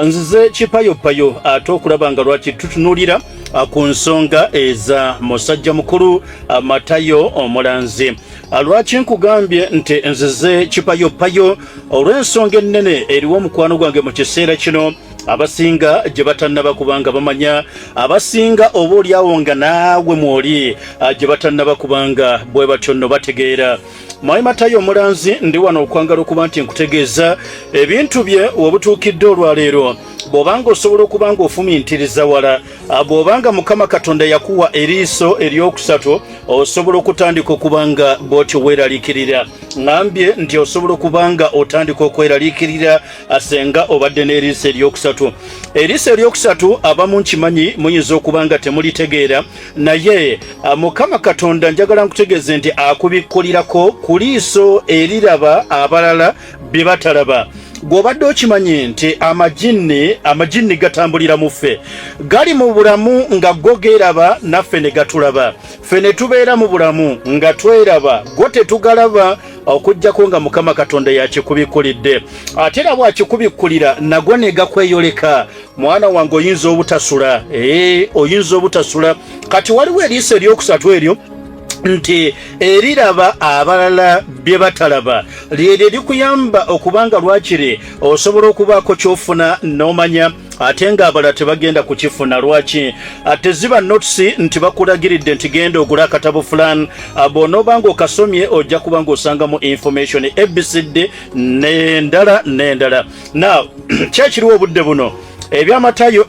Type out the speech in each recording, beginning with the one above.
Nzize kipayopayo ate okulaba nga lwaki tutunuulira ku nsonga eza musajja mukulu Matayo Omulanzi. Lwaki nkugambye nti nzize kipayopayo? Olw'ensonga ennene eriwo omukwano gwange mu kiseera kino abasinga gye batannaba kubanga bamanya, abasinga oba oliawo nga naawe mwoli gye batannaba kubanga bwe batyo nno bategeera. Mwami Matayo Omulanzi, ndi wano okwangala okuba nti nkutegeeza ebintu bye webutuukidde olwaleero. Bw'obanga osobola okuba nga ofumintiriza wala, bw'obanga Mukama Katonda yakuwa eriiso eryokusatu, osobola okutandika okuba nga bw'otyo weeraliikirira. Ŋambye nti osobola okuba nga otandika okweraliikirira senga obadde n'eriiso eryokusatu. Eriiso eryokusatu abamu nkimanyi muyinza okuba nga temulitegeera, naye Mukama Katonda njagala nkutegeeze nti akubikkulirako ku liiso eriraba abalala bye batalaba. Gw'obadde okimanyi nti amajinni gatambulira mu ffe, gali mu bulamu nga go geeraba naffe ne gatulaba, ffe ne tubeera mu bulamu nga tweraba, go tetugalaba okuggyako nga Mukama Katonda yakikubikkulidde. Ate era bw'akikubikkulira nagwo ne gakweyoleka, mwana wange oyinza obutasula. Oyinza obutasula. Kati waliwo eriiso eryokusatu eryo nti eriraba abalala bye batalaba, lyeryo erikuyamba okubanga lwakiri osobola okubaako ky'ofuna n'omanya ate ng'abalala tebagenda kukifuna. Lwaki? Teziba notes nti bakulagiridde nti genda ogule akatabo fulan, bw'onooba ng'okasomye ojja kuba ng'osangamu information ABCD n'endala n'endala. Now kyekiriwo obudde buno ebyamatayo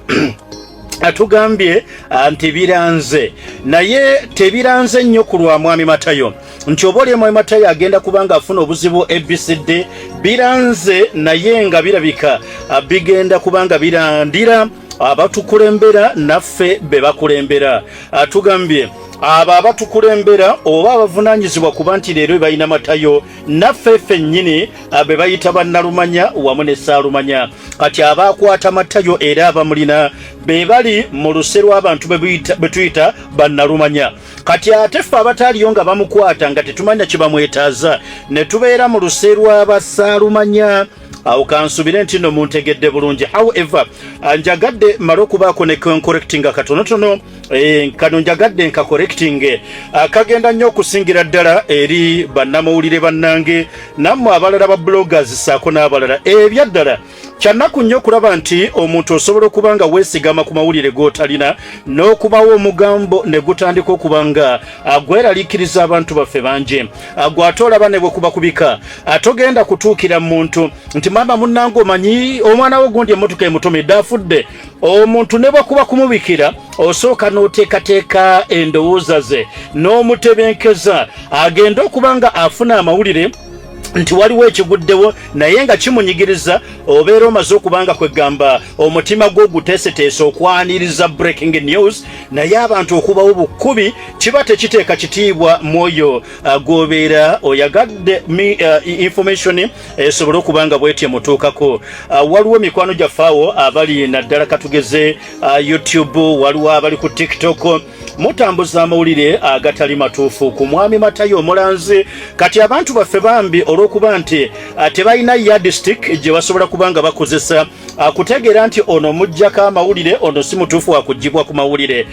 atugambye nti biranze, naye tebiranze nnyo ku lwa mwami Matayo nti oba oli mwami Matayo agenda kuba nga afuna obuzibu ABCD. Biranze naye nga birabika bigenda kuba nga birandira abatukulembera naffe be bakulembera. Tugambye abo abatukulembera oba abavunaanyizibwa kuba nti leero balina Matayo naffe ffennyini be bayita bannalumanya wamu ne ssaalumanya. Kati abaakwata Matayo era abamulina be bali mu luse lw'abantu be tuyita bannalumanya. Kati ate ffe abataaliyo nga bamukwata nga tetumanya kye bamwetaaza ne tubeera mu luse lw'abasaalumanya. Awo kansubire nti nno muntegedde bulungi. However, njagadde male okubaako ne correctinga katonotono. Kano njagadde nka correcting, kagenda nnyo okusingira ddala eri bannamawulire bannange nammwe abalala ba bloggers saako n'abalala. Ebyaddala kyannaku nnyo okulaba nti omuntu osobola okuba nga weesigama ku mawulire g'otalina n'okubawo omugambo ne gutandika okuba nga gweraliikiriza abantu baffe bangi. Gwe ate olaba ne bwe kuba kubika, togenda kutuukira muntu nti maama munnange omanyi omwana wo gundi emmotoka emutomedde afudde. Omuntu ne bwe kuba kumubikira osooka n'oteekateeka endowooza ze n'omutebenkeza agende okuba nga afuna amawulire nti waliwo ekiguddewo naye nga kimunyigiriza, obeera omaze okuba nga kwegamba omutima gwo guteeseteese okwaniriza breaking news. Naye abantu okubawo bukubi kiba tekiteeka kitiibwa mwoyo gw'obeera oyagadde information esobole okuba nga bweti emutuukako. Waliwo mikwano gyaffe awo abali naddala katugeze YouTube, waliwo abali ku TikTok, mutambuza amawulire agatali matuufu ku mwami Matayo Omulanzi. Kati abantu baffe bambi olw'okuba nti tebalina yardstick gye basobola kuba nga bakozesa kutegeera nti ono muggyako amawulire, ono si mutuufu wakuggyibwa ku mawulire,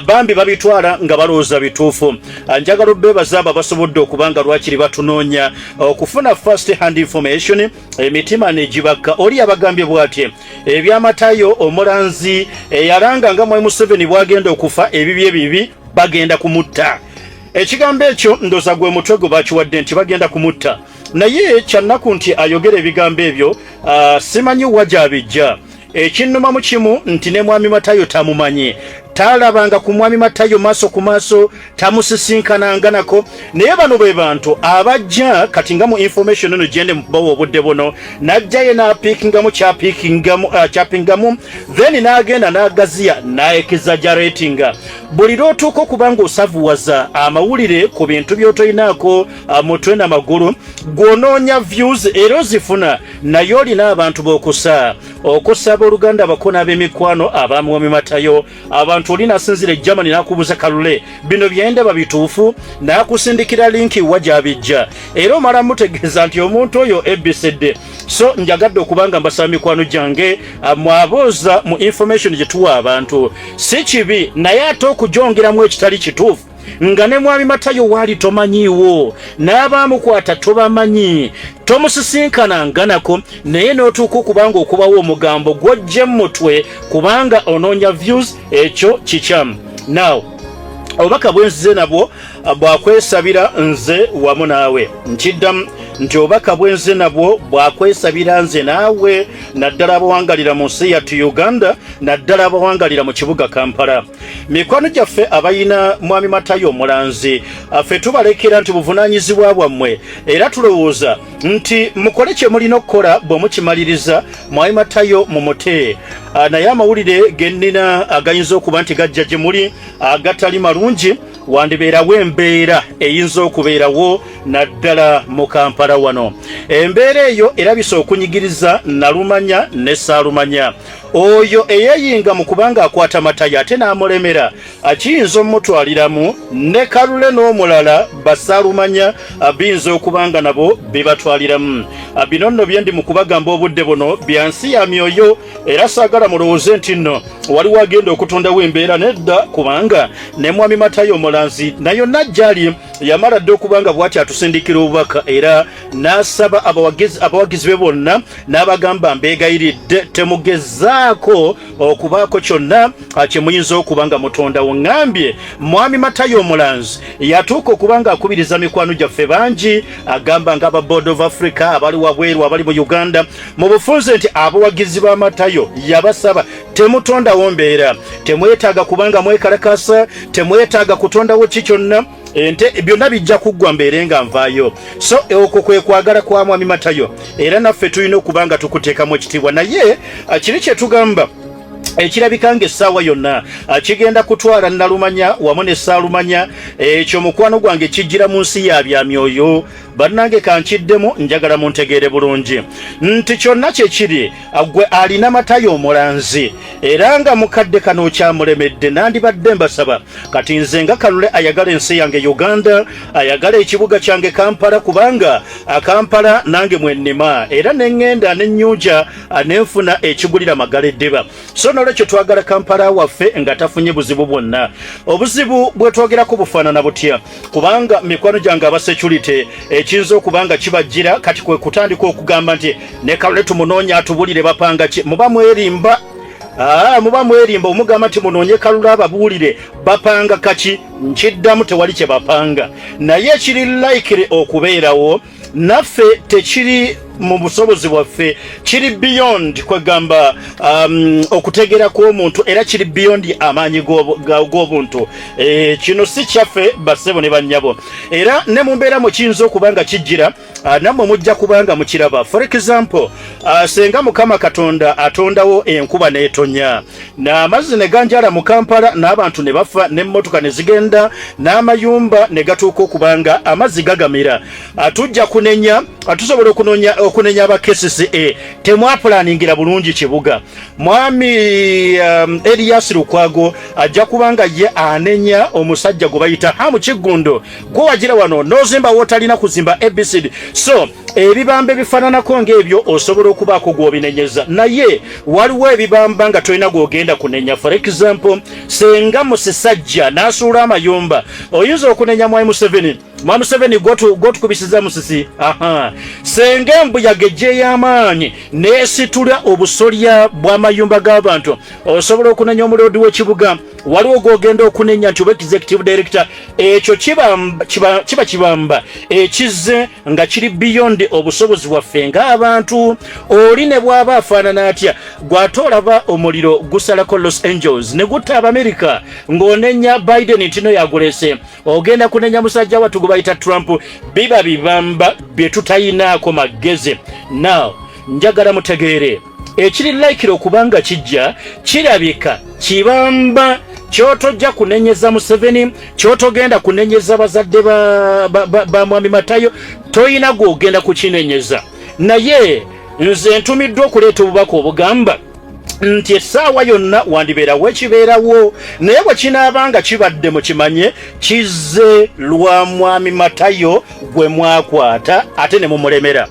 bambi babitwala nga balowooza bituufu. Njagala obbeebaza abo abasobodde okuba nga lwakiri batunoonya okufuna first hand information, emitima ne gibakka. Oli yabagambye bw'ati: ebyamatayo Omulanzi eyalanga nga mwami Museveni bw'agenda okufa, ebibi ebibi bagenda kumutta. Ekigambo ekyo ndoza gwe mutwe gwe bakiwadde nti bagenda kumutta, naye kyannaku nti ayogera ebigambo ebyo simanyi wa gy'abijja. Ekinnumamu kimu nti ne mwami Matayo tamumanyi, talabanga ku mwami Matayo maaso ku maaso, tamusisinkananga nako, naye bano be bantu abajja kati nga mu information eno gyende mubawa obudde buno, najjayo n'apiikingamu kyapingamu, then n'agenda n'agaziya n'exaggeratinga. Buli lw'otuuka okuba ng'osavuwaza amawulire ku bintu by'otoyinaako mutwe na magulu, gw'onoonya views era ozifuna, naye olina abantu b'okusa okusaba oluganda, abako n'ab'emikwano abamwami Matayo abantu. abantu oli nasinzira e Germany n'akubuuza, "Kalule, bino byendaba bituufu?" N'akusindikira linki wa gy'abijja, era omala mutegeeza nti omuntu oyo ABCD. So njagadde okubanga mbasaba, mikwano gyange, mwabuuza mu information gye tuwa abantu, si kibi, naye ate okugyongeramu ekitali kituufu, nga ne mwami Matayo waali tomanyiiwo, n'abaamukwata tobamanyi, tomusisinkana nako, naye n'otuuka okubanga okubawo omugambo gw'ojje mu mutwe kubanga onoonya views, ekyo kikyamu. Now, obubaka bwenzize nabwo bwakwesabira nze wamu naawe. Nkiddamu nti obubaka bwenzize nabwo bwakwesabira nze naawe, naddala abawangalira mu nsi yattu Uganda, naddala abawangalira mu kibuga Kampala. Mikwano gyaffe abayina mwami Matayo omulanzi, ffe tubalekera nti buvunaanyizibwa bwammwe, era tulowooza nti mukole kye mulina okukola. Bwe mukimaliriza, mwami Matayo mumute. Naye amawulire ge nnina agayinza okuba nti gajja gye muli agatali malungi, wandibeerawo embeera eyinza okubeerawo naddala mu Kampala wano. Embeera eyo erabisa okunyigiriza Nalumanya ne Saalumanya. Oyo eyeeyinga mu kubanga akwata Matayo ate n'amulemera, akiyinza omutwaliramu ne Kalule n'omulala Basaalumanya, biyinza okuba nga nabo bibatwaliramu. Bino nno bye ndi mu kubagamba obudde buno bya nsi ya myoyo, era saagala mulowooze nti nno waliwo agenda okutondawo embeera. Nedda, kubanga ne mwami Matayo omulanzi nayo najjali yamala dde okuba nga bw'ati atusindikira obubaka, era n'asaba abawagizi be bonna n'abagamba, "Mbeegayiridde, temugezaako okubaako kyonna kye muyinza okuba nga mutondawo." Ŋŋambye mwami Matayo omulanzi yatuuka okuba nga akubiriza mikwano gyaffe bangi, agamba nga aba Board of Africa abali wabweru, abali mu Uganda, mu bufunze nti abawagizi ba Matayo yabasaba, "Temutondawo mbeera, temwetaaga kubanga mwekalakasa, temwetaaga kutondawo ki kyonna, ente byonna bijja kuggwa mbeere nga nvaayo." So okwo kwe kwagala kwa mwami Matayo, era naffe tulina okuba nga tukuteekamu ekitiibwa. Naye kiri kye tugamba ekirabika ng'essaawa yonna kigenda kutwala Nalumanya wamu ne Saalumanya, ekyo mukwano gwange kijjira mu nsi ya bya myoyo. Bannange, kankiddemu, njagala muntegeere bulungi nti kyonna kye kiri, gwe alina Matayo omulanzi era nga mukadde kano okyamulemedde, nandibadde mbasaba kati nze nga Kalule ayagala ensi yange Uganda, ayagala ekibuga kyange Kampala, kubanga Kampala nange mwennima, era neŋŋenda nennyunja nenfuna ekigulira magala eddiba. So nolwekyo twagala Kampala waffe nga tafunye buzibu bwonna. Obuzibu bwe twogerako bufaanana butya? Kubanga mikwano gyange aba security, ekiyinza okuba nga kibajjira kati kwe kutandika okugamba nti ne Kalule tumunoonya atubulire bapanga ki. Muba mwerimba. Muba mwerimba omugamba nti munoonye Kalule ababuulire bapanga kaki. Nkiddamu, tewali kye bapanga, naye ekiri likely okubeerawo naffe tekiri mu busobozi bwaffe, kiri beyond kwegamba okutegeera kw'omuntu, era kiri beyond amaanyi g'obuntu. Kino si kyaffe, bassebo ne bannyabo, era ne mu mbeera mwe kiyinza okuba nga kijjira, nammwe mujja kubanga mukiraba. For example, senga Mukama Katonda atondawo enkuba n'etonya n'amazzi ne ganjala mu Kampala, n'abantu ne bafa, n'emmotoka ne zigenda, n'amayumba ne gatuuka okubanga amazzi gagamira, tujja kunenya, tusobola okunenya aba KCCA, temwapulaningira bulungi kibuga. Mwami Erias Lukwago ajja kubanga ye anenya omusajja gwe bayita Hamu Kiggundu, gwe wagira wano n'ozimba w'otalina kuzimba, ABCD. So ebibamba ebifaananako ng'ebyo osobola okubaako gw'obinenyeza, naye waliwo ebibamba nga tolina gw'ogenda kunenya. For example, senga musisajja n'asuula amayumba, oyinza okunenya mwami Museveni, "Mwami Museveni, gwotukubisiza musisi." Aha, senga embuyaga ejja ey'amaanyi n'esitula obusolya bw'amayumba g'abantu, osobola okunenya omuloodi w'ekibuga. Waliwo gw'ogenda okunenya nti oba executive director. Ekyo kiba kibamba ekizze nga kiri beyond obusobozi bwaffe ng'abantu. Oli ne bw'aba afaanana atya, gw'ate olaba omuliro gusalako Los Angeles ne gutta Abamerika, ng'onenya Biden nti no yagulese, ogenda kunenya musajja wattu gwe bayita Trump. Biba bibamba bye tutayinaako magezi. Now, njagala mutegeere ekiri likely okuba nga kijja, kirabika kibamba kyotojja kunenyeza Museveni, kyotogenda kunenyeza bazadde ba mwami Matayo, toyina gwogenda kukinenyeza. Naye nze ntumiddwa okuleeta obubaka obugamba Nti essaawa yonna wandibeerawo ekibeerawo, naye bwe kinaaba nga kibadde, mukimanye kizze lwa Mwami Matayo gwe mwakwata ate ne mumulemera.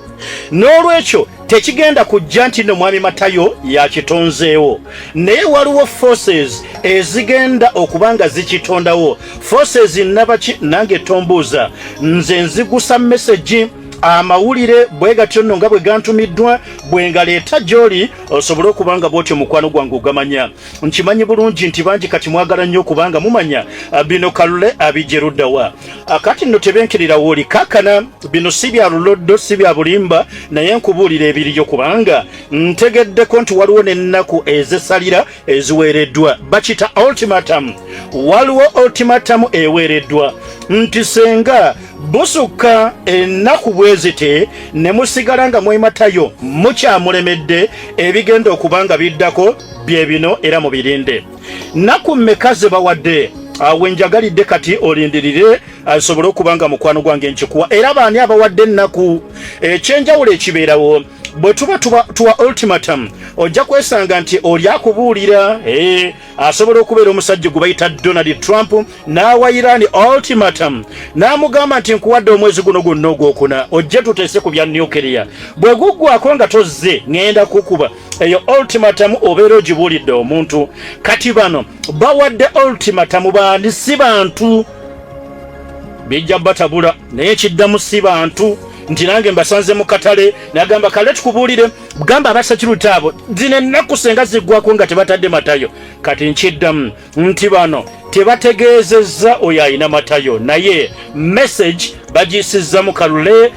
N'olwekyo tekigenda kujja nti nno Mwami Matayo yakitonzeewo, naye waliwo forces ezigenda okuba nga zikitondawo. Forces nabaki? Nange tombuuza, nze nzigusa message, amawulire bwe gatyo nno nga bwe gantumiddwa, bwe ngaleeta gy'oli osobole okuba nga bw'otyo mukwano gwange ogamanya. Nkimanyi bulungi nti bangi kati mwagala nnyo okubanga mumanya bino Kalule abijje luddawa. Kati nno tebenkerera wooli kakana, bino si bya luloddo, si bya bulimba, naye nkubuulira ebiriyo, kubanga ntegeddeko nti waliwo n'ennaku ezesalira eziweereddwa, bakita ultimatum. Waliwo ultimatum eweereddwa nti senga busukka ennaku bwezite ne musigala nga mwematayo mukyamulemedde, ebigenda okuba nga biddako bye bino, era mubirinde. Nnaku mmeka ze bawadde? Awe njagalidde kati olindirire asobole okuba nga mukwano gwange nkikuwa. Era baani abawadde ennaku? Ekyenjawulo ekibeerawo bwe tuba tuwa ultimatum, ojja kwesanga nti oli akubuulira asobola okubeera omusajja gwe bayita Donald Trump, n'awa Iran ultimatum n'amugamba nti nkuwadde omwezi guno gwonna ogwokuna ojje tuteese ku bya nuclear, bwe guggwako nga tozze ŋŋenda kukuba. Eyo ultimatum obeera ogibuulidde omuntu. Kati bano bawadde ultimatum baani? Si bantu, bijja batabula, naye kiddamu si bantu nti nange mbasanze mu katale, nagamba kale tukubuulire, gamba abasecurity abo zino ennaku senga ziggwako nga tebatadde Matayo. Kati nkiddamu nti bano tebategeezezza oyo alina Matayo, naye message bagiyisizza mu Kalule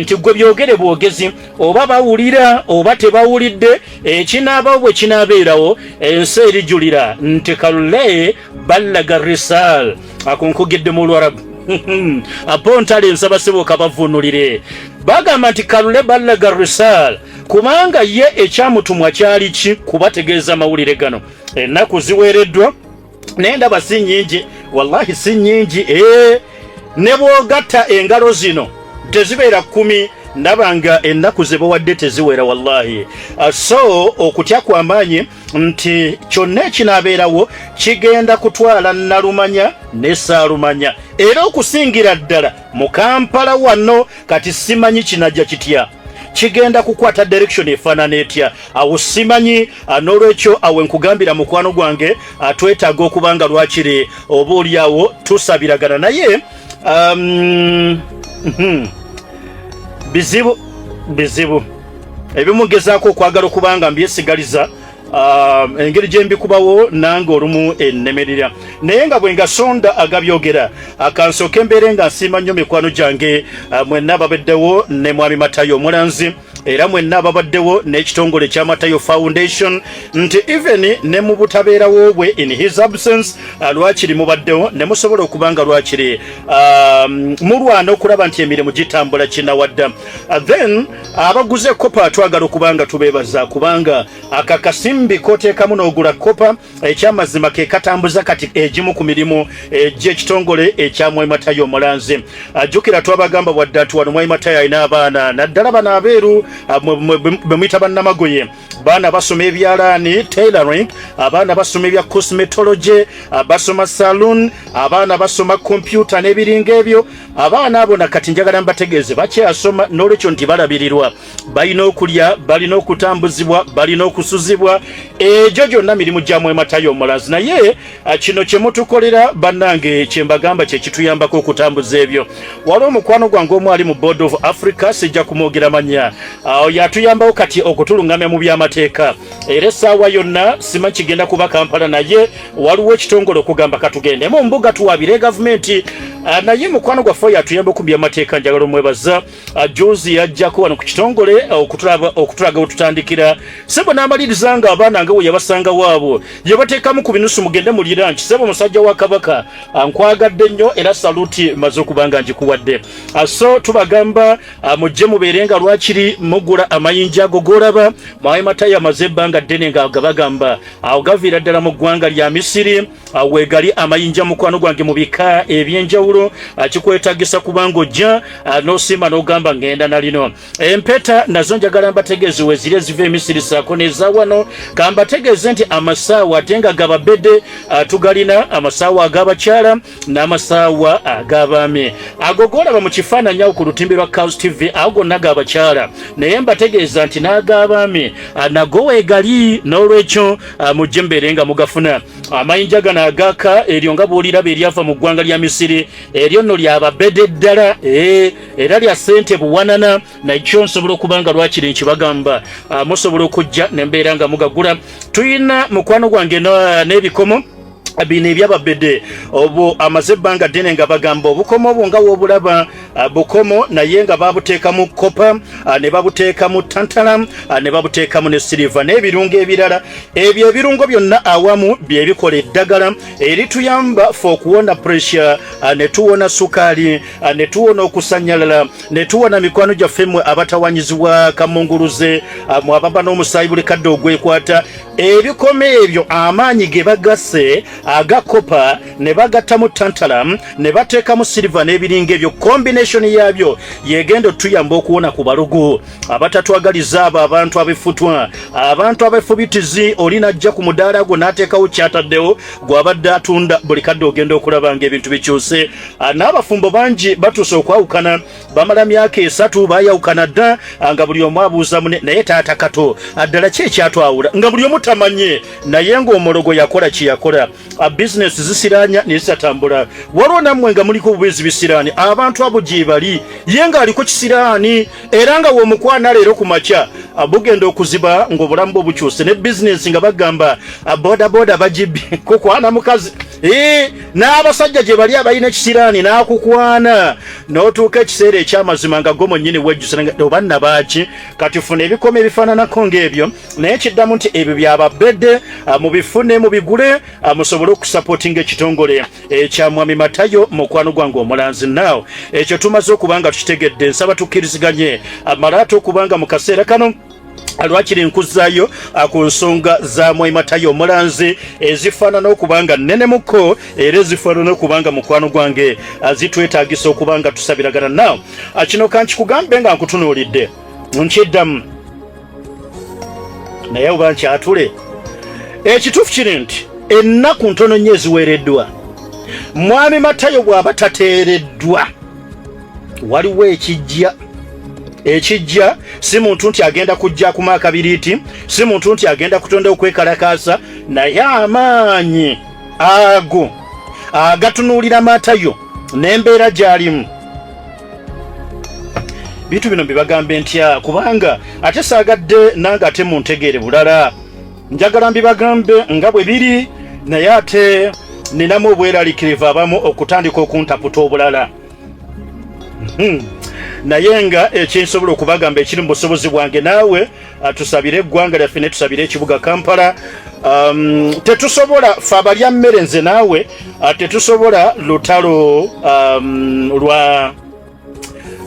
nti gwe byogere bwogezi, oba bawulira oba tebawulidde, ekinaabawo bwe kinaabeerawo, ensi erijulira nti Kalule ballaga risal. Akunkugidde mu Lwarabu apo ntale, nsaba seboka bavunulire. Bagamba nti Kalule ballaga risal, kubanga ye ekyamutumwa kyali ki? Kubategeeza amawulire gano. Ennaku ziweereddwa, naye ndaba si nnyingi, wallahi si nnyingi. Ne bw'ogatta engalo zino tezibeera 10. Ndaba nga ennaku ze bawadde teziwera, wallahi. So okutya kw'amaanyi nti kyonna ekinaabeerawo kigenda kutwala nalumanya ne saalumanya, era okusingira ddala mu Kampala wano. Kati simanyi kinajja kitya, kigenda kukwata direction efaanana etya, awo simanyi. N'olwekyo awe nkugambira mukwano gwange, twetaaga okuba nga lwakiri oba oliawo tusabiragana, naye bizibu bizibu ebimu ngezaako okwagala okuba nga mbyesigaliza, engeri gye mbikubawo nange olumu ennemerera, naye nga bwe ngasonda agabyogera. Akansooka embeere nga nsiima nnyo mikwano gyange, mwenna ababaddewo ne Mwami Matayo omulanzi, era mwenna ababaddewo n'ekitongole ekya Matayo Foundation, nti even ne mu butabeerawo bwe, in his absence, lwakiri mubaddewo ne musobola okuba nga lwakiri mulwana okulaba nti emirimu gitambula kinawadda. Then abaguze kopa twagala okuba nga tubeebaza, kubanga akakasimbi koteekamu n'ogula kopa, ekyamazima ke katambuza kati egimu ku mirimu egy'ekitongole ekya Mwami Matayo omulanzi. Ajjukira twabagamba bwadde ati wano Mwami Matayo alina abaana, naddala bano abeeru be muyita bannamagoye. Baana basoma ebyalaani, tailoring, abaana basoma ebya cosmetology, basoma saloon, abaana basoma kompyuta n'ebiringa ebyo. Abaana abo nakati njagala mbategeeze bakyasoma, n'olwekyo nti balabirirwa, balina okulya, balina okutambuzibwa, balina okusuzibwa. Egyo gyonna mirimu gya Mwami Matayo omulanzi, naye kino kye mutukolera bannange, kye mbagamba kye kituyambako okutambuza ebyo. Waliwo omukwano gwange omu ali mu Board of Africa, sijja kumwogera manya, oyo atuyambawo kati okutulungamya mu byamateeka, era essaawa yonna simanyi kigenda kuba Kampala, naye waliwo ekitongole okugamba katugende mu mbuga tuwabire gavumenti. Naye mukwano gwaffe oyo atuyamba ku byamateeka, njagala omwebaza. Juzi yajjako wano ku kitongole okutulaga wetutandikira sebo, n'amaliriza nga abaana nga we yabasanga waabo yabateekamu ku binusu, mugende mulira nti sebo musajja wa Kabaka, nkwagadde nnyo, era saluti maze okuba nga ngikuwadde. So tubagamba mujje mubeere nga lwakiri mugula amayinja ago g'olaba Mwami Matayo amaze ebbanga ddene nga gabagamba awo gaviira ddala mu ggwanga lya Misiri, weegali amayinja mukwano gwange mu bika ebyenjawulo. njawulo. Kikwetagisa kubanga ojja n'osiima n'ogamba ngenda na lino. Empeta nazo njagala mbategeeze weziri eziva emisiri saako nezawano. Kambategeeze nti amasaawa ate nga gababede tugalina, amasaawa ag'abakyala n'amasaawa ag'abaami. Ago golaba mu kifaananyi awo ku lutimbe lwa Cals TV, ago gonna g'abakyala, naye mbategeeza nti n'ag'abaami nago weegali. N'olwekyo mujje mbeere nga mugafuna. Amayinja gano agaka eryo nga bw'oliraba eryava mu ggwanga lya Misiri, eryo nno lyababede ddala, era lya ssente buwanana. Nakyo nsobola okuba nga lwakiri nkibagamba, musobola okujja nembeera nga mugagula. Tuyina mukwano gwange n'ebikomo bino ebyababede obwo amaze ebbanga ddene nga bagamba obukomo obwo nga wobulaba bukomo, naye nga babuteekamu kopa, ne babuteekamu tantalam, ne babuteekamu ne siriva n'ebirungo ebirala. Ebyo ebirungo byonna awamu bye bikola eddagala erituyamba fe okuwona pressure, ne tuwona sukaali, ne tuwona okusanyalala, ne tuwona mikwano gyaffe mmwe abatawanyizibwa kamunguluze, mwe ababa n'omusaayi buli kadde ogwekwata. Ebikomo ebyo amaanyi ge bagasse aga kopa ne bagattamu tantalam ne bateekamu siliva n'ebiringa ebyo, combination yaabyo yegenda otuyamba okuwona ku balogo abatatwagaliza, abo abantu abefutwa, abantu abefubitizi. Oli najja ku mudaala gwo n'ateekawo kyataddewo gw'abadde atunda, buli kadde ogenda okulaba nga ebintu bikyuse. N'abafumbo bangi batuuse okwawukana, bamala myaka 3 bayawukana dda, nga buli omu abuuza mune, naye taata kato ddala ki ekyatwawula, nga buli omu tamanye, naye ng'omulogo yakola kye yakola. Bizinesi zisiraanya naye zitatambula. Waliwo nammwe nga muliko obubeezi bisiraani, abantu abo gye bali, ye ng'aliko kisiraani, era nga w'omukwana leero ku makya bugenda okuziba ng'obulamu bwe bukyuse, ne bizinesi nga bagamba bodaboda bagibye kukwana mukazi. N'abasajja gye bali abalina ekisiraani, n'akukwana n'otuuka ekiseera ekyamazima nga gwo mwennyini wejjusa oba nabaaki. Kati funa ebikomo ebifaananako ng'ebyo, naye kiddamu nti ebyo byababedde, mubifune, mubigule, musobole okusapootinga ekitongole ekya Mwami Matayo mukwano gwange omulanzi. Naawe ekyo tumaze okuba nga tukitegedde, nsaba tukkiriziganye mala ate okubanga mu kaseera kano lwakiri nkuzaayo ku nsonga za Mwami Matayo omulanzi ezifaanana okuba nga nnenemuko era ezifaanana okuba nga mukwano gwange zitwetaagisa okuba nga tusabiragana. Naawe kino kankikugambe nga nkutunuulidde, nkiddamu naye oba nkyatule, ekituufu kiri nti ennaku ntono nnyo eziweereddwa Mwami Matayo bw'aba tateereddwa, waliwo ekijja. Ekijja si muntu nti agenda kujja kuma akabiriiti, si muntu nti agenda kutonda okwekalakaasa, naye amaanyi ago agatunuulira Matayo n'embeera gy'alimu. Bintu bino mbibagambe ntya? Kubanga ate saagadde nange ate muntegeere bulala. Njagala mbibagambe nga bwe biri, naye ate ninamu obweraliikirivu abamu okutandika okuntaputa obulala. Naye nga ekyensobola okubagamba ekiri mu busobozi bwange, naawe tusabire eggwanga lyaffe ne tusabire ekibuga Kampala. Tetusobola fe abalya mmere, nze naawe, tetusobola lutalo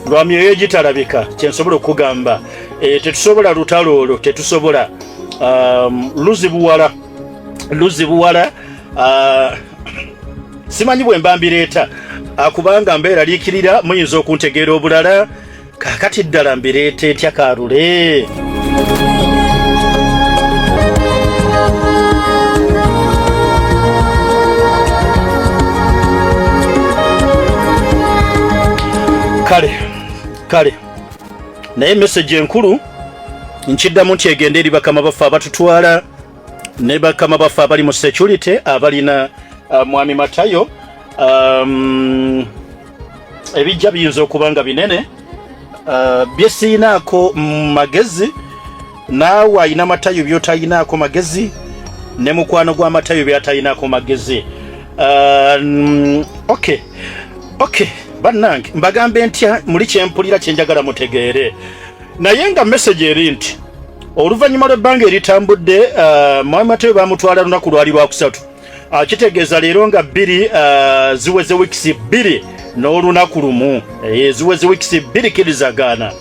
lwa myoyo egitalabika. Kyensobola okugamba, tetusobola lutalo olwo, tetusobola. Luzibuwala, luzibuwala. Simanyi bwe mba mbireeta, kubanga mbeeraliikirira muyinza okuntegeera obulala. Kaakati ddala mbireeta etya kalule? Kale kale, naye message enkulu nkiddamu nti egenda eri bakama baffe abatutwala ne bakama baffe abali mu security abalina Mwami Matayo. Ebijja biyinza okuba nga binene, byesiinaako magezi, naawe alina Matayo byotayinaako magezi, ne mukwano gwa Matayo byatayinaako magezi. Okay, bannange, mbagambe ntya muli kyempulira kyenjagala mutegeere, naye nga message eri nti oluvannyuma lw'ebbanga eritambudde, Mwami Matayo bamutwala lunaku lwali lwakusatu. Kitegeeza leero nga 2 ziweze wiikisi 2 n'olunaku lumu, ziweze wiikisi 2. Kirizagaana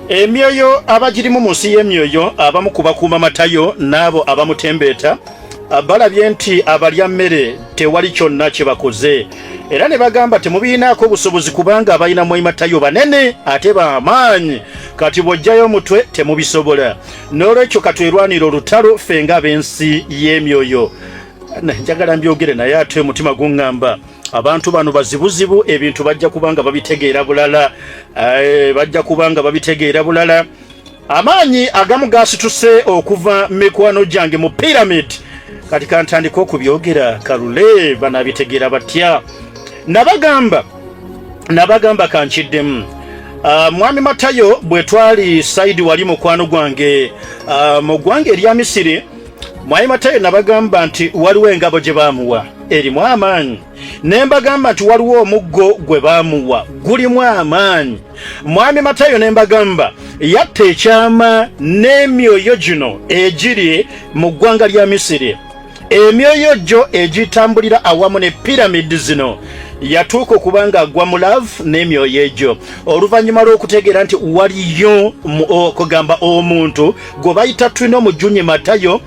emyoyo abagirimu mu nsi y'emyoyo, abamu ku bakuuma Matayo n'abo abamutembeeta. Balabye nti abalya mmere tewali kyonna kye bakoze era ne bagamba temubiinaako obusobozi kubanga abalina mwematayo banene ate b'amaanyi, kati bw'ojjayo omutwe temubisobola. N'olwekyo katwerwanire olutalo ffe ng'ab'ensi y'emyoyo. Njagala mbyogere naye ate omutima guŋŋamba abantu bano bazibuzibu, ebintu bajja kubanga babitegeera bulala, bajja kubanga babitegeera bulala. Amaanyi agamu gasituse okuva mikwano gyange mu pyramid. Kati kantandika okubyogera kalule banabitegeera batya? Nabagamba kankiddemu. Mwami Matayo bwe twali saidi wali mukwano gwange mu ggwanga erya Misiri, mwami Matayo nabagamba nti waliwo engabo gye baamuwa erimu amaanyi, ne mbagamba nti waliwo omuggo gwe baamuwa gulimu amaanyi. Mwami Matayo ne mbagamba yatta ekyama n'emyoyo gino egiri mu ggwanga lya Misiri, emyoyo gyo egitambulira awamu ne piramidi zino. Yatuuka okuba nga agwa mu love n'emyoyo egyo oluvannyuma lw'okutegeera nti waliyo okugamba omuntu gwe bayita tulina omujunyi Matayo,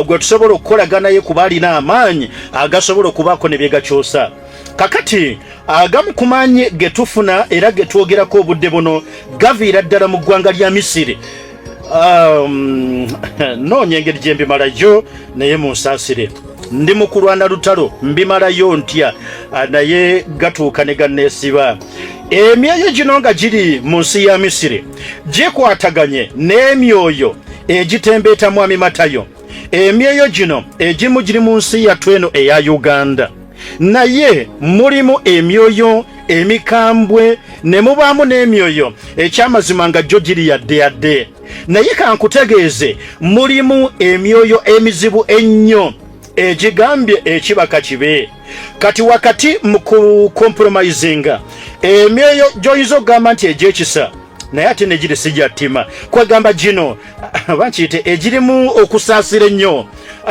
gwe tusobola okukolaganaye kuba alina amaanyi agasobola okubaako ne byegakyusa. Kakati agamu ku maanyi ge tufuna era ge twogerako obudde buno gaviira ddala mu ggwanga lya Misiri. Noonya engeri gye mbimalayo naye munsaasire, ndi mu kulwana lutalo, mbimalayo ntya? Naye gatuuka ne ganneesiba. Emyoyo gino nga giri mu nsi ya Misiri gikwataganye n'emyoyo egitembeeta mwami Matayo. Emyoyo gino egimu giri mu nsi yattu eno eya Uganda, naye mulimu emyoyo emikambwe ne mubaamu n'emyoyo ekyamazima nga gyo giri yadde yadde. Naye kankutegeeze, mulimu emyoyo emizibu ennyo egigambye ekibaka kibe. Kati wakati mu kukompromisinga emyoyo gy'oyinza okugamba nti egy'ekisa, naye ate negiri si gya ttima, kwegamba gino bankiyite egirimu okusaasira ennyo,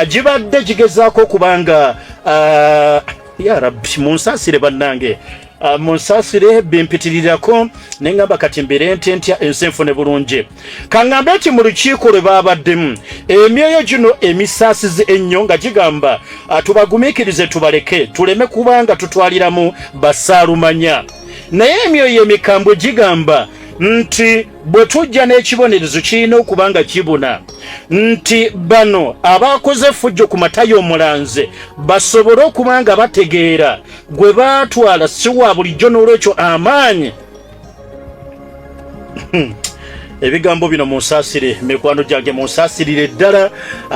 gibadde gigezaako okubanga ya Rabbi, munsaasire bannange, munsaasire bimpitirirako, ne ŋŋamba kati mbeere nte ntya ensi enfune bulungi. Kaŋŋambe nti mu lukiiko lwe baabaddemu emyoyo gino emisaasizi ennyo nga gigamba tubagumiikirize tubaleke tuleme kubanga tutwaliramu basaalumanya, naye emyoyo emikambwe gigamba nti bwe tujja n'ekibonerezo kirina okuba nga kibuna, nti bano abakoze effujjo ku Matayo omulanze basobole okuba nga bategeera gwe baatwala si wa bulijjo. N'olwekyo amaanyi ebigambo bino munsaasire mikwano gyange, munsaasirire ddala,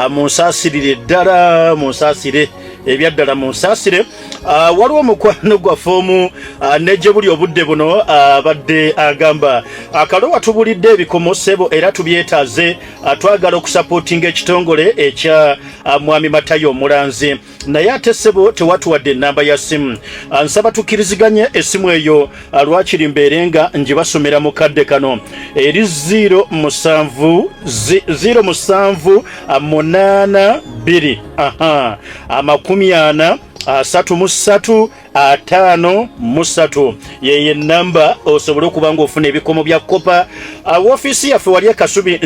munsaasirire ddala, munsaasire ebyaddala, munsaasire. Waliwo omukwano gwaffe omu ne gye buli obudde buno abadde agamba akalowa tubulidde ebikomo ssebo era tubyetaaze, twagala okusapootinga ekitongole ekya mwami Matayo omulanzi, naye ate ssebo tewatuwadde ennamba ya ssimu. Nsaba tukkiriziganye essimu eyo, lwakiri mbeere nga ngibasomera mu kadde kano. Eri 07 07 8 2 aha 40 33 53 yeyo enamba osobole okuba nga ofuna ebikomo bya kopa. Woofiisi yaffe wali e Kasubi,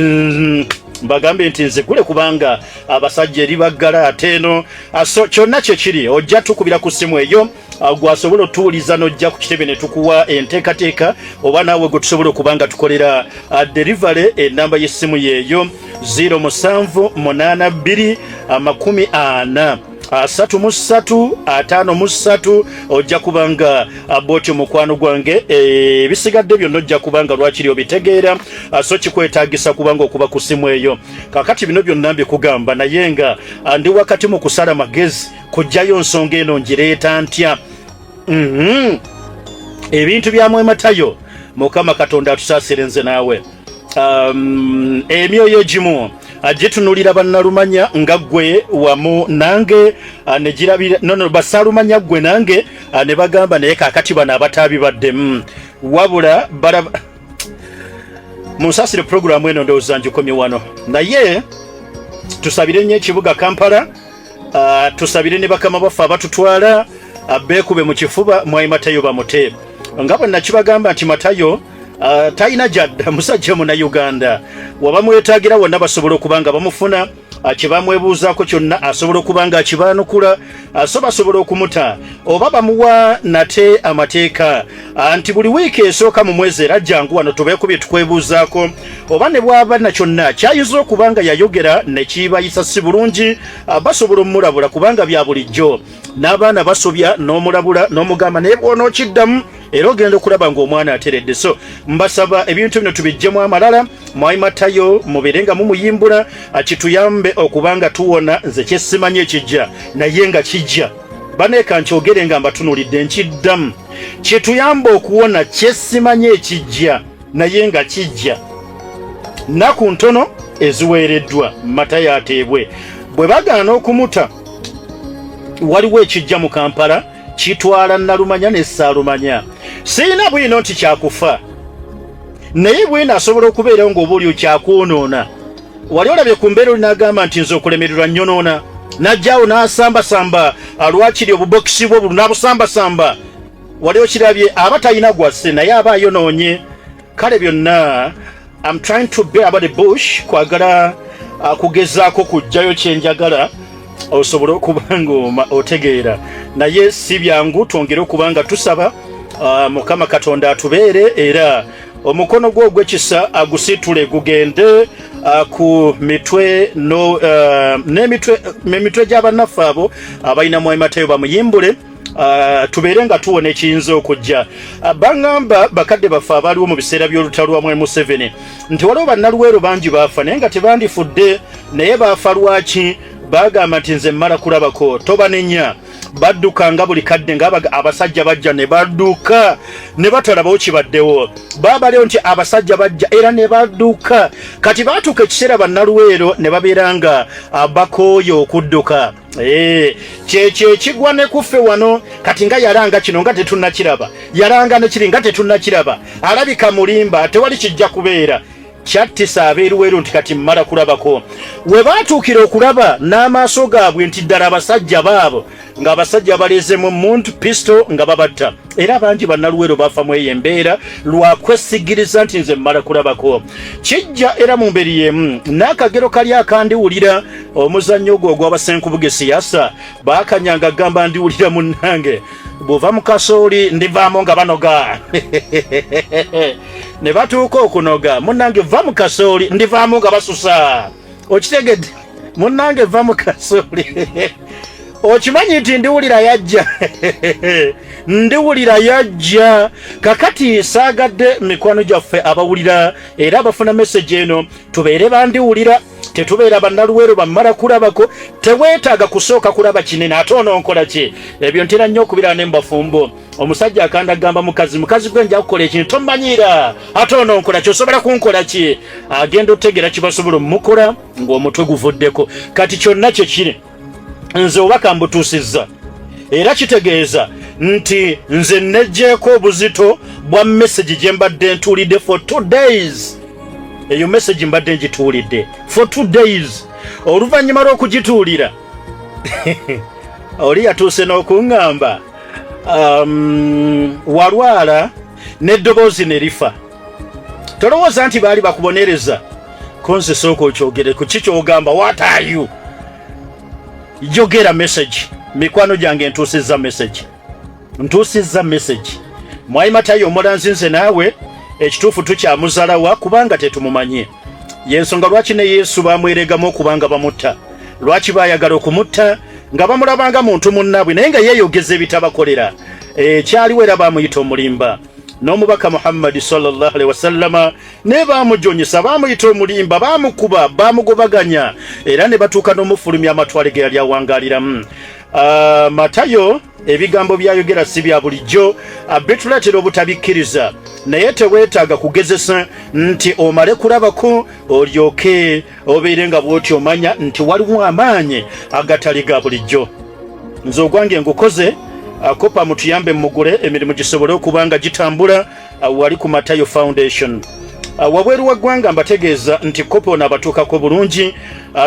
mbagambe nti nzigule kubanga abasajja eri baggala ate eno. So kyonna kyekiri ojja tukubira ku ssimu eyo, gwasobola otuwuliza n'ojja ku kitebe ne tukuwa enteekateeka, oba naawe gwe tusobola okuba nga tukolera delivery. Enamba y'essimu yeeyo 07 82 40 33 53. Ojja kubanga bwotyo mukwano gwange, ebisigadde byonna ojja kubanga lwakiri obitegeera, so kikwetaagisa kubanga okuba ku ssimu eyo. Kakati bino byonna mbikugamba naye nga ndi wakati mu kusala magezi kujjayo nsonga eno ngireeta ntya. Ebintu bya mwematayo, Mukama Katonda atusaasire nze naawe. Emyoyo egimu gitunulira bannalumanya nga ggwe wamu nange, ne girabira no basaalumanya ggwe nange, ne bagamba naye kaakati bano abataabibaddemu wabula balaba. Munsaasire, puroguramu eno ndowooza ngikomye wano, naye tusabire nnyo ekibuga Kampala, tusabire ne bakama baffe abatutwala beekube mu kifuba mwayi Matayo bamute, nga bwe nakibagamba nti Matayo talina gyadda, musajja Munnayuganda, waba mwetaagira wonna basobola okuba nga bamufuna. Kye bamwebuuzaako kyonna asobola okuba nga akibaanukula, so basobola okumuta oba bamuwa nate amateeka nti buli wiiki esooka mu mwezi era jangu wano tubeeko bye tukwebuuzaako, oba ne bw'aba na kyonna kyayinza okuba nga yayogera ne kibayisa si bulungi, basobola omulabula kubanga bya bulijjo n'abaana basobya n'omulabula n'omugamba naye bw'onookiddamu era ogenda okulaba ng'omwana ateredde. So mbasaba ebintu bino tubiggyemu amalala. Mwami Matayo mubeere nga mumuyimbula, kituyambe okuba nga tuwona. Nze kyesimanyi ekijja naye nga kijja baneeka nkyogere nga mbatunulidde nkiddamu, kituyambe okuwona kyesimanyi ekijja naye nga kijja. Nnaku ntono eziweereddwa Matayo ateebwe. Bwe bagaana okumuta, waliwo ekijja mu Kampala kitwala nalumanya ne saalumanya. Sirina bwino nti kyakufa, naye bwino asobola okubeerawo ng'oba oli okyakwonoona. Wali olabye ku mbeera oli n'agamba nti nze okulemererwa nnyonoona, n'ajjaawo n'asambasamba alwakiri obubokisi bwo bulu n'abusambasamba. Wali okirabye? Aba talina gwase naye aba ayonoonye. Kale byonna I'm trying to be about the bush, kwagala kugezaako kuggyayo kyenjagala osobole okuba nga otegeera, naye si byangu. Twongere okuba nga tusaba Mukama Katonda atubeere era omukono gwe ogw'ekisa agusitule gugende ku mitwe no, n'emitwe emitwe gy'abannaffe abo abalina Mwami Matayo bamuyimbule, tubeere nga tuwona ekiyinza okujja. Baŋŋamba bakadde baffe abaaliwo mu biseera by'olutalo lwa Mwami Museveni nti waliwo bannaluweero bangi baafa naye nga tebandifudde. Naye baafa lwaki? Bagamba nti nze mmala kulabako, tobanenya, badduka nga buli kadde nga abasajja bajja ne badduka ne batalabawo kibaddewo. Baabaliwo nti abasajja bajja era ne badduka. Kati baatuuka ekiseera bannaluweero ne babeera nga bakooye okudduka. Kyekyo ekigwa ne kuffe wano kati nga yalanga kino nga tetunnakiraba, yalanga ne kiri nga tetunnakiraba, alabika mulimba, tewali kijja kubeera. Kyattisa abeeruweru nti kati mmala kulabako. We baatuukira okulaba n'amaaso gaabwe nti ddala abasajja baabo, ng'abasajja baleezemu muntu pisto nga babatta, era bangi bannaluweero bafa mu eyo embeera lwakwesigiriza nti nze mmala kulabako. Kijja era mu ngeri y'emu n'akagero kali akandiwulira, omuzannyo ogwo ogw'abasenkubuge siyasa baakanyanga gamba ndiwulira munnange bw'ova mu kasooli ndivaamu nga banoga ne batuuka okunoga, munnange va mu kasooli ndivaamu nga basusa. Okitegedde munnange? Va mu kasooli, okimanyi nti ndiwulira yajja, ndiwulira yajja. Kakati saagadde mikwano gyaffe abawulira era abafuna message eno tubeere bandiwulira, tetubeera bannaluweero bammala kulabako. Teweetaaga kusooka kulaba kinene ate ononkola ki? Ebyo ntera nnyo okubiraba ne mubafumbo. Omusajja akanda agamba mukazi, mukazi gwe nja kukola ekintu, tomanyiira, ate ononkola ki? Osobola kunkola ki? Agenda otegeera kibasobola omukola ng'omutwe guvuddeko. Kati kyonna kye kiri, nze obubaka mbutuusizza era kitegeeza nti nze nejjeeko obuzito bwa message gye mbadde ntuulidde for 2 days. Eyo message mbadde ngituulidde for 2 days. Oluvannyuma lw'okugituulira, oli yatuuse n'okuŋŋamba walwala n'eddoboozi ne lifa, tolowooza nti baali bakubonereza. Konze sooka okyogere ku ki kyogamba. What are you? Yogera message. Mikwano gyange, ntuusizza message, ntuusizza message. Mwami Matayo omulanzi, nze naawe ekituufu tukyamuzalawa kubanga tetumumanyi. Yensonga lwaki ne Yesu bamweregamu okubanga bamutta. Lwaki bayagala okumutta? Nga bamulabanga muntu munnaabwe naye nga yeeyogeza ebitabakolera. Kyaliwo era bamuyita omulimba. N'omubaka Muhammadi sallallahu alaihi wasallama naye bamujonyesa, bamuyita omulimba, bamukuba, bamugobaganya era ne batuuka n'omufulumya amatwale ge yali awangaaliramu. Matayo ebigambo byayogera si bya bulijjo, bituleetera obutabikkiriza, naye teweetaaga kugezesa nti omale kulabako olyoke obeere nga bw'oti omanya nti waliwo amaanyi agatali ga bulijjo. Nze ogwange ngukoze. Kopa mutuyambe mugule emirimu gisobole okuba nga gitambula wali ku Matayo Foundation wabweru wa ggwanga. Mbategeeza nti kopa ono abatuukako bulungi.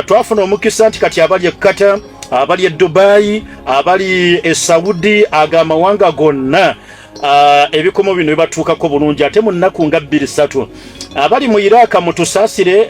Twafuna omukisa nti kati abali e Qatar, abali e Dubai, abali e Saudi, ago amawanga gonna, ebikomo bino bibatuukako bulungi ate mu nnaku nga 2 3. Abali mu Iraka mutusaasire.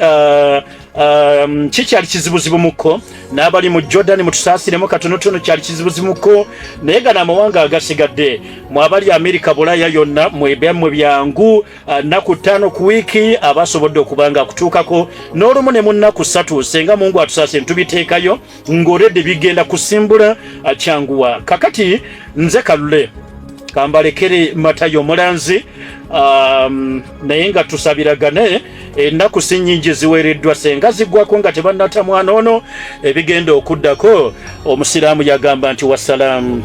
Kikyali kizibuzibu-mukko n'abali mu Jordan mutusaasiremu katonotono, kyali kizibuzibu-mukko, naye gano amawanga agasigadde, mwe abali Amerika, Bulaya yonna, mwebyammwe byangu. Nnaku 5 ku wiiki abasobodde okuba nga akutuukako n'olumu ne mu nnaku 3, senga Mungu atusaasire tubiteekayo ng'oredde bigenda kusimbula kyanguwa. Kakati nze Kalule kambalekere Matayo Omulanzi, naye nga tusabiragane. Ennaku si nnyingi ziweereddwa, senga ziggwako nga tebannata mwana ono, ebigenda okuddako omusiraamu yagamba nti wassalaamu.